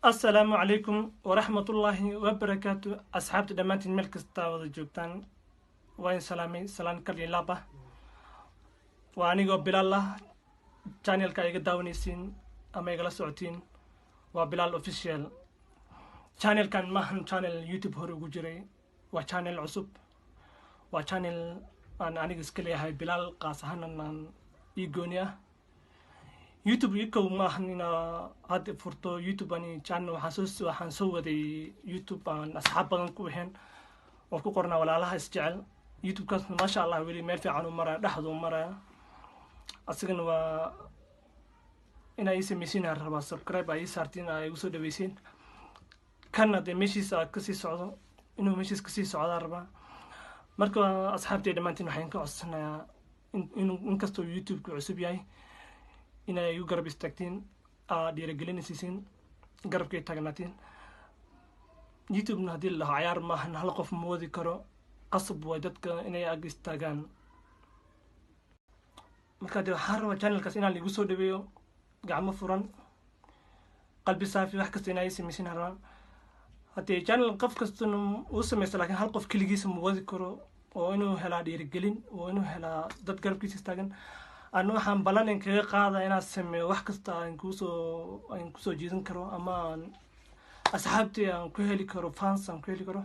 Assalaamu calaykum waraxmatullaahi wabarakaatu. Asxaabta dhammaantiin meel kasta wada joogtaan, waa in salaamay salaan kal iyo laab ah. Waa anigoo Bilaal ah. Channelka iga daawanaysiin ama igala socotiin waa Bilaal Official. Channelkan maahan channel YouTube hore ugu jiray, waa channel cusub, waa channel aan aniga iska leeyahay, Bilaal qaas ahaanan aan ii gooni ah. YouTube ikow maahan inaa hadda furto YouTube. Ani channel waxaan soo waday YouTube aan asxaab badan ku ahayn oo ku qornaa Walaalaha Isjecel. YouTube-kaasna, maasha Allah, weli meel fiican u maraya, dhexdu u maraya. Asigana waa inaa ii samaysiin aan rabaa, subscribe aa ii saartiin, aa igu soo dhaweysiin. Kanna dee meeshiisa aad kasii socdo, inuu meeshiis kasii socdaa rabaa. Marka asxaabtay dhammaantiin waxaan ka codsanayaa inuu inkastoo YouTube-ka cusub yahay inay igu garab istaagtiin, aa dhiirigelinaysiisiin, garabkay taagnaatiin. YouTube-na haddii la dhaho cayaar maahan, hal qof ma wadi karo, qasab way dadka inay ag istaagaan. Marka dee waxaan rabaa channelkaas inaan liigu soo dhaweeyo gacmo furan, qalbi saafi, wax kasta inaa ii samaysin rabaa. Haddii channel qof kastana uu samaysta, laakiin hal qof keligiisa ma wadi karo, oo inuu helaa dhiirigelin, oo inuu helaa dad garabkiisa istaagan. Ana waxaan ballanin kaga qaada inaan sameeyo wax kasta aan kusoo jiidan karo ama aan asxaabtii aan ku heli karo, fans aan ku heli karo.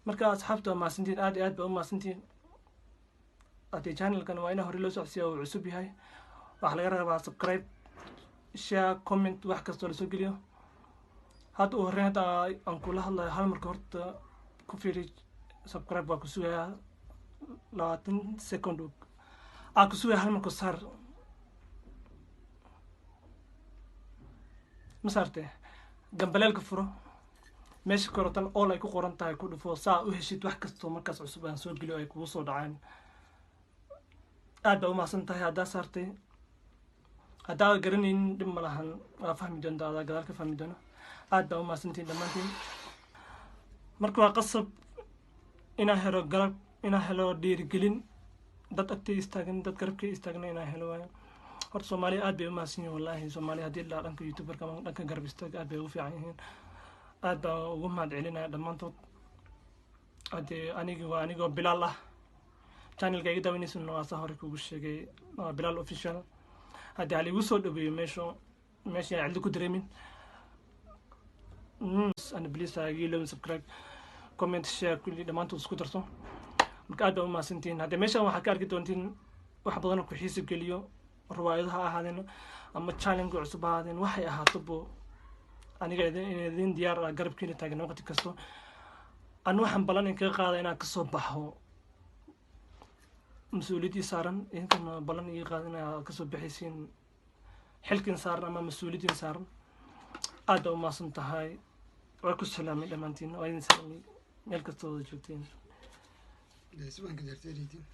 Marka asxaabta waa mahadsantiin, aad iyo aad baa u mahadsantiin. Haddii channelkan waa inaa hore loo socodsiiya, uu cusub yahay. Waxaa laga rabaa subscribe, share, comment, wax kastoo lasoo geliyo. Hadda u horreyn, hadda aan kula hadlayo, hal marka horta ku fiiri subscribe. Waa ku sugayaa 20 second aa ku sugaya. Hal marka saar. Ma saarte? Gambaleelka furo, meesha korotan all ay ku qoran tahay ku dhufo, saa u heshid wax kastoo markaas cusub aan soo geliyo ay kugu soo dhacaan. Aad baa umahadsan tahay haddaa saartay. Haddaad garanaynin, dhib ma lahan, waa fahmi doonta, adaa gadaal ka fahmi doono. Aad baa umahadsantihin dhammaantiin. Marka waa qasab inaa helo garab, inaa helo dhiirigelin, dad agtay istaagan, dad garabkay istaagna inaa helo waayo. Horta Soomaaliya aad bay umahadsan yihin, wallahi. Soomaaliya haddii la dhanka YouTuberka ama dhanka garab istaag aad bay ugu fiican yihiin. Aad baan ugu mahad celinaya dhammaantood. Haddee anigi waa anigoo Bilaal ah. Channelka iga daawanaysan waa saa hore kugu sheegay, waa Bilaal Official. Haddii hal igu soo dhaweeyo meeshu, meesha aan cidlo ku dareemin. And please ha iga ilowin subscribe, comment, share, kulli dhammaantood isku darso. Marka aad baa umahadsantihiin. Haddee meeshan waxaad ka arki doontiin wax badan oo ku xiisa geliyo, riwaayado ha ahaadeen ama challenge cusub ha ahaadeen, waxay ahaatobo, aniga idin diyaar ah, garabkiina taagan waqti kasto. Ana waxaan ballan in kaga qaada inaan kasoo baxo mas-uuliyaddii saaran. Idinkana ballan iga qaada inaa kasoo baxaysiin xilkin saaran ama mas-uuliyaddiin saaran. Aad baa umahadsan tahay, waa ku salaamay dhammaantiin, waa idin salaamay meel kasta wada joogteen. Subhanka jarteeriitiin.